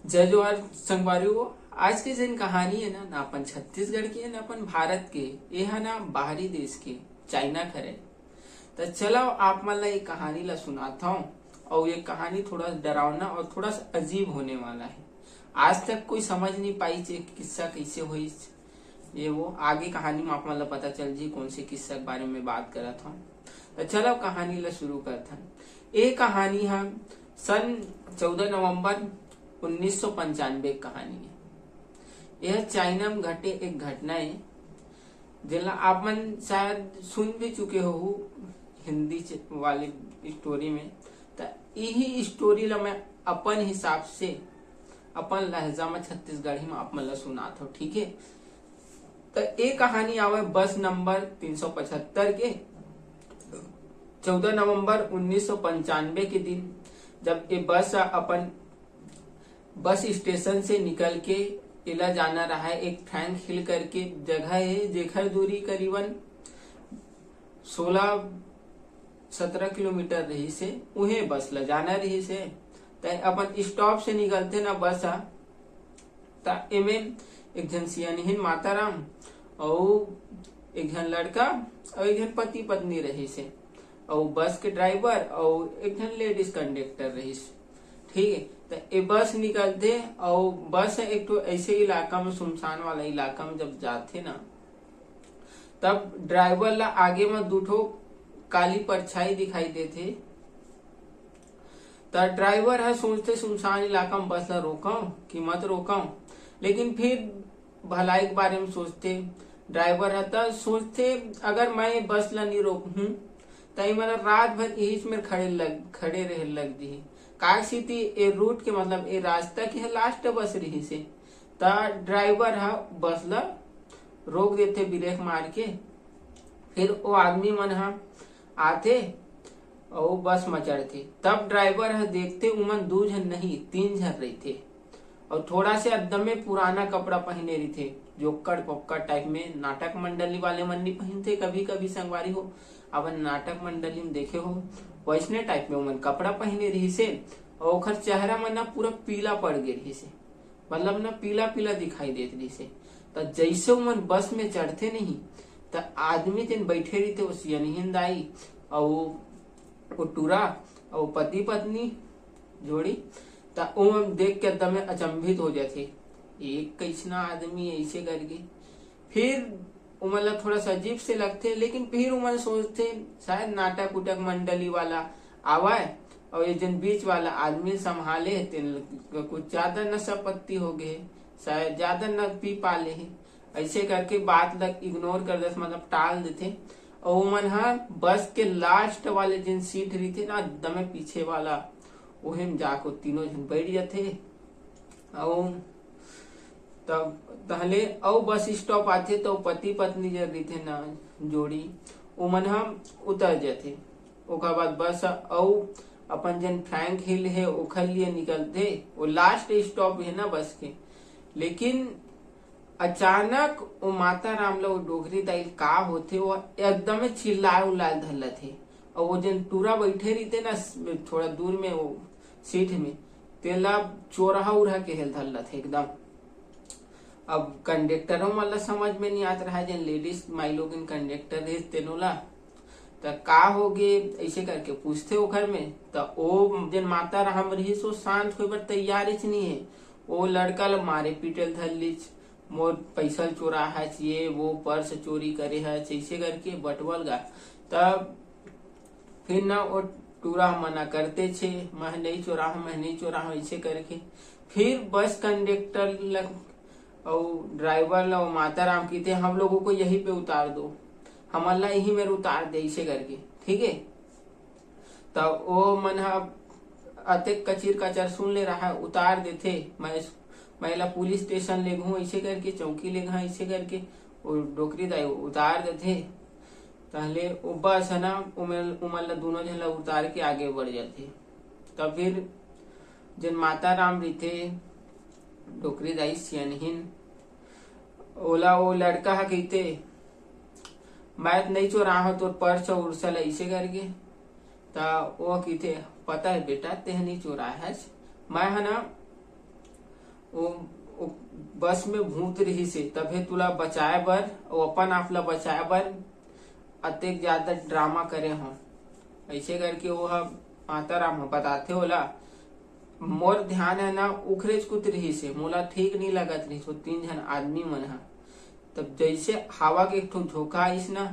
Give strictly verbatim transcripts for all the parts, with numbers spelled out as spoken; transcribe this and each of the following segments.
जय जोहार संगवारी हो। आज के जेन कहानी है ना, ना अपन छत्तीसगढ़ के, ना अपन भारत के, ये है ना बाहरी देश के, चाइना के हरे। त चलो आप मन ला ये कहानी ला सुनाता हूँ। और ये कहानी थोड़ा डरावना और थोड़ा सा अजीब होने वाला है। आज तक कोई समझ नहीं पाई कि किस्सा कैसे हुई। ये वो आगे कहानी में आप मन ला पता चल जी कौन से किस्सा के बारे में बात करत हूँ। तो चलो कहानी ला शुरू करत हन। ये कहानी हम सन चौदह नवंबर उन्नीस सौ पंचानवे की कहानी है। यह चाइना में घटे एक घटना है, जेला आप मन शायद सुन भी चुके हो हिंदी च-, वाले स्टोरी में। त यही स्टोरी ला मैं अपन हिसाब से, अपन लहजा में, छत्तीसगढ़ी में आप मन ला सुनात हूँ, ठीक है? त ये कहानी आवे बस नंबर तीन सौ पचहत्तर के। चौदह नवंबर उन्नीस सौ पंचानवे के दिन, जब ये बस अपन बस स्टेशन से निकल के एला जाना रहा है, एक फ्रैंक हिल करके जगह है, जेकर दूरी करीबन सोलह सत्रह किलोमीटर रहिस हे। उहे बस ल जाना रहिस हे। त अपन स्टॉप से निकलथे ना बस ह, त एमे एक झन सियानहिन माता राम अउ एक झन लड़का अउ एक झन पति पत्नी रहिस हे, अउ बस के ड्राइवर अउ एक झन लेडीज कंडक्टर रहिस। ठीक है, त ए बस निकलथे अउ बस एक ठो ऐसे इलाका में, सुनसान वाला इलाका में जब जाथे ना, तब ड्राइवर ला आगे में दू ठो काली परछाई दिखाई देथे। त ड्राइवर ह सोचथे, सुनसान इलाका में बस ला रोकंव कि मत रोकंव, लेकिन फिर भलाई के बारे में सोचथे। ड्राइवर ह त सोचथे, अगर मैं बस ला नी रोकहूं, त ये मोला रात भर यहीच मेर खड़े लग, खड़े रहे लग दिही। काहे सेती ए रूट के, मतलब ए रास्ता के ह लास्ट बस रहिस हे। त ड्राइवर ह बस ला रोक देथे ब्रेक मार के। फिर वो आदमी मन ह आथे अउ बस म चढ़थे। तब ड्राइवर ह देखथे, उमन दू झन नहीं, तीन झन रहिथे। अउ थोड़ा से एकदमे पुराना कपड़ा पहिने रहिथे, जोक्कड़ कोक्कड़ टाइप में। नाटक मंडली वाले मन नी पहिनथे कभी कभी, संगवारी हो, अपन नाटक मंडली में देखे हो, वैसने टाइप में उमन कपड़ा पहिने रहिस हे। अउ ओखर चेहरा मन ना पूरा पीला पड़ गे रहिस हे, मतलब ना पीला पीला दिखाई देत रहिस हे। त जैसे उमन बस में चढ़थे नहीं, त आदमी जेन बैठे रहिथे, वो सियनहिन दाई अउ वो टूरा अउ पति पत्नी जोड़ी, त ओमन देख के एकदमे अचंभित हो जाथे, एक कैसना आदमी ऐसे करके। फिर ओमन ला थोड़ा सा अजीब से लगथे, लेकिन फिर ओमन सोचथे, शायद नाटक उटक मंडली वाला आवय अउ ये जेन बीच वाला आदमी संभाले हे, तेन कुछ ज्यादा नशा पत्ती हो गए हे, शायद ज्यादा न पी पाले हे। ऐसे करके बात ला इग्नोर कर देथे, मतलब टाल देथे। अउ ओमन ह बस के लास्ट वाले जेन सीट रहिथे ना, एकदमे पीछे वाला, ओहे में जाके तीनों झन बैठ जाथे। अउ तब तहले अउ बस स्टॉप आथे, तो पति पत्नी जब रहिथे ना जोड़ी, ओमन ह उतर जाथे। ओकर बाद बस अउ अपन जेन फ्रैंक हिल हे, ओखर लिए निकलथे। वो लास्ट स्टॉप हे ना बस के, लेकिन अचानक वो माता राम ला, वो डोकरी दाई का होथे, वो एकदमे चिल्लाए उल्लाए धर लेथे। अउ वो जेन टूरा बैठे रहिथे ना, थोड़ा दूर में वो सीट में, तेला चोरहा उरहा केहे ल धर लेथे एकदम। अब कंडक्टरों मन ला समझ में नहीं आत रहा, जेन लेडीज माई लोगिन कंडक्टर रहिस तेनो ला, त का हो गे, ऐसे करके पूछथे ओखर में। त ओ जेन माता राम रहिस, वो शांत होए बर तैयार च नहीं है। वो लड़का ला मारे पीटे ल धर लिस, मोर पैसा चोरा हच, ये वो पर्स चोरी करे हच, ऐसे करके बटवल गा। तब फिर ना वो टूरा मना करते छे, "मैं नहीं चोरा हूँ, मैं नहीं चोरा हूँ," ऐसे करके। फिर बस कंडक्टर ल-, अउ ड्राइवर ला वो माता राम कहिथे, "हम लोगों को यहीं पे उतार दो, हमन ला यहीं मेर उतार दे," ऐसे करके, ठीक है। त ओ मन ह अतेक कचिर कचर सुन ले रहा, उतार देथे, "मैं, मैं ला पुलिस स्टेशन लेगहूँ," ऐसे करके, "चौकी लेगहा," ऐसे करके वो डोकरी दाई उतार देथे। तहले वो बस है ना, उमन, उमन ला, दोनों झन ला उतार के आगे बढ़ जाथे। तब फिर जेन माता राम रहिथे, डोकरी दाई सियनहिन, ओला वो लड़का ह कहिथे, "मैं त नई चोराए हव तोर पर्स उर्स ल," ऐसे करके। त वो कहिथे, "पता है बेटा, तेह नई चोराए हस, मैं ह ना वो, वो बस में भूत रहिस हे, तभे तुला बचाए बर, वो अपन आप ला बचाए बर अतेक ज्यादा ड्रामा करे हो। ऐसे करके वो ह, माता राम ह बताथे ओला, मोर ध्यान है ना, उखरेच कुछ रहिस हे, मोला ठीक नहीं लगत रहिस वो तीन झन आदमी मन ह। तब जैसे हवा के एक ठो झोंका आइस ना,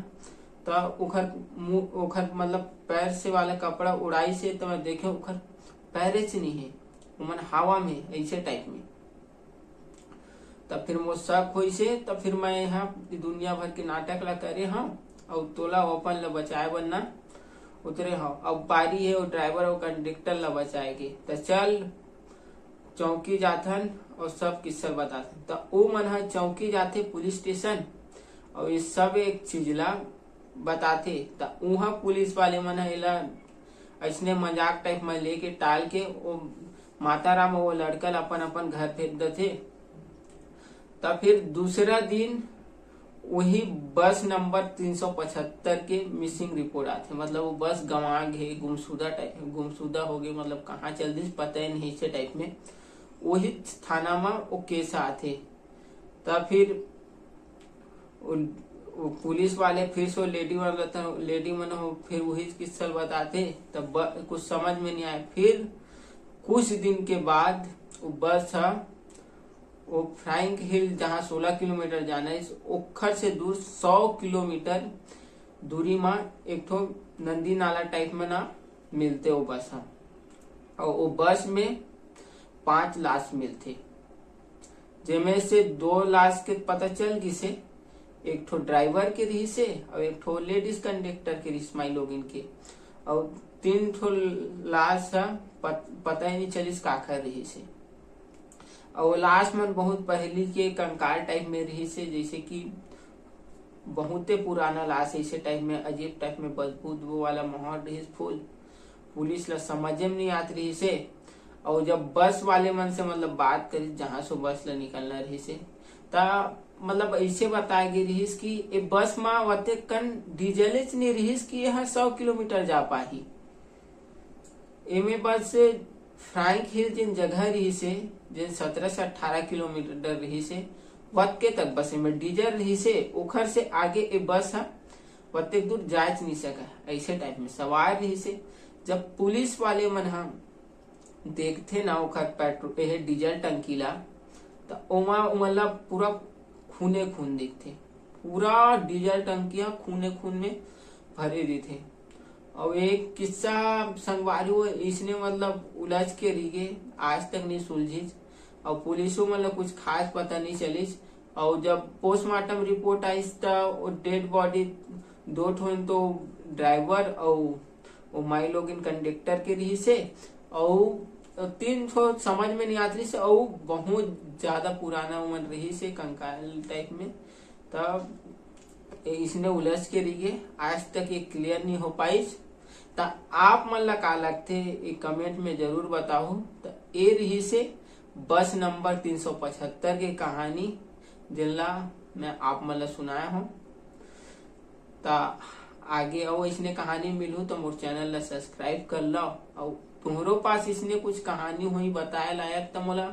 त ओखर मुंह, ओखर मतलब पैर से वाला कपड़ा उड़ाइस हे, त मैं देखे ओखर पैरेच नहीं है, ओमन हवा में ऐसे टाइप में। तब फिर मोर शक होइस हे, तब फिर मैं यहाँ दुनिया भर के नाटक ला करे हूँ और तोला अपन ला बचाए बर ना उतरे हूँ। अब बारी है वो ड्राइवर और कंडक्टर ला बचाए के, त चल चौकी जाथन और सब किस्सा बताथन। त ओ मन ह चौकी जाथे पुलिस स्टेशन और ये सब एक चीज ला बताथे। त उहाँ पुलिस वाले मन ह एला ऐसने मजाक टाइप में लेके टाल के ओ माता राम वो लड़का ला अपन अपन घर भेज देथे। त फिर दूसरा दिन वही बस नंबर तीन सौ पचहत्तर के मिसिंग रिपोर्ट आथे, मतलब वो बस गंवा गे, गुमशुदा टाइप, गुमशुदा हो गए, मतलब कहाँ चल दिस पता ही नहीं, ऐसे टाइप में वही थाना में वो केस आथे। त फिर पुलिस वाले फिर से लेडी मन रहते, लेडी मन हो फिर वही किस्सा बताते, तब कुछ समझ में नहीं आए। फिर कुछ दिन के बाद वो बस ह वो फ्राइंक हिल, जहाँ सोलह किलोमीटर जाना है, ओखर से दूर सौ किलोमीटर दूरी में एक ठो नंदी नाला टाइप में ना मिलते वो बस ह। और वो बस में पांच लाश मिलते, जेमे से दो लाश के पता चल गिस हे, एक ठो ड्राइवर के रहिस हे और एक ठो लेडीज कंडक्टर के रहिस, माई लोगिन के, और तीन ठो लाश ह पत, पता ही नहीं चलिस काखर रहिस हे। और लाश मन बहुत पहली के कंकाल टाइप में रहिस हे, जैसे कि बहुते पुराना लाश, ऐसे टाइप में अजीब टाइप में बदबू उदबू वाला माहौल रहिस। फुल पुलिस ला समझे में नहीं आत रहिस हे। और जब बस वाले मन से मतलब बात करी, जहाँ से बस ला निकलना रहिस हे, त मतलब ऐसे बताए गे रहिस कि ए बस में वतेक कन डीजलेच नहीं रहिस कि यह सौ किलोमीटर जा पाही। एमे बस से फ्राइंक हिल जिन जगह रहिस हे, जिन सत्रह से अठारह किलोमीटर रहिस हे, वतके तक बस एमे डीजल रहिस हे, ओखर से आगे ए बस ह वतेक दूर जायच नहीं सके, ऐसे टाइप में सवार रहिस हे। जब पुलिस वाले मन ह देखथे ना ओखर पेट्रोल, एहे डीजल टंकी ला, त ओमा ओमन ला पूरा खूने खून दिखथे, पूरा डीजल टंकी ह खूने खून में भरे रहिथे। और एक किस्सा संगवारी हो इसने मतलब उलझ के रहिगे, आज तक नहीं सुलझिस। और पुलिसो मतलब कुछ खास पता नहीं चलिस। और जब पोस्टमार्टम रिपोर्ट आइस त वो डेड बॉडी दो ठो, तो ड्राइवर और वो माई लोगिन कंडक्टर के रहिस हे। और तीन ठो समझ में नहीं आत रहिस हे और बहुत ज्यादा पुराना उमन रहिस हे, कंकाल टाइप में। तब इसने उलझ के रहिगे, आज तक ये क्लियर नहीं हो पाइस। त आप मन ला का लगथे, ये कमेंट में जरूर बताओ। त ये रहिस हे बस नंबर तीन सौ पचहत्तर के कहानी, जेला मैं आप मन ला सुनाया हूँ। त आगे अउ अइसने कहानी मिलहू त मोर चैनल ला सब्सक्राइब कर लो। अउ तुम्हरो पास इसने कुछ कहानी होही बताए लायक त मोला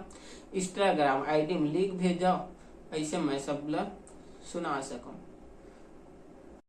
इंस्टाग्राम आईडी में लिख भेजो, ऐसे मैं सब ला सुना सकूँ।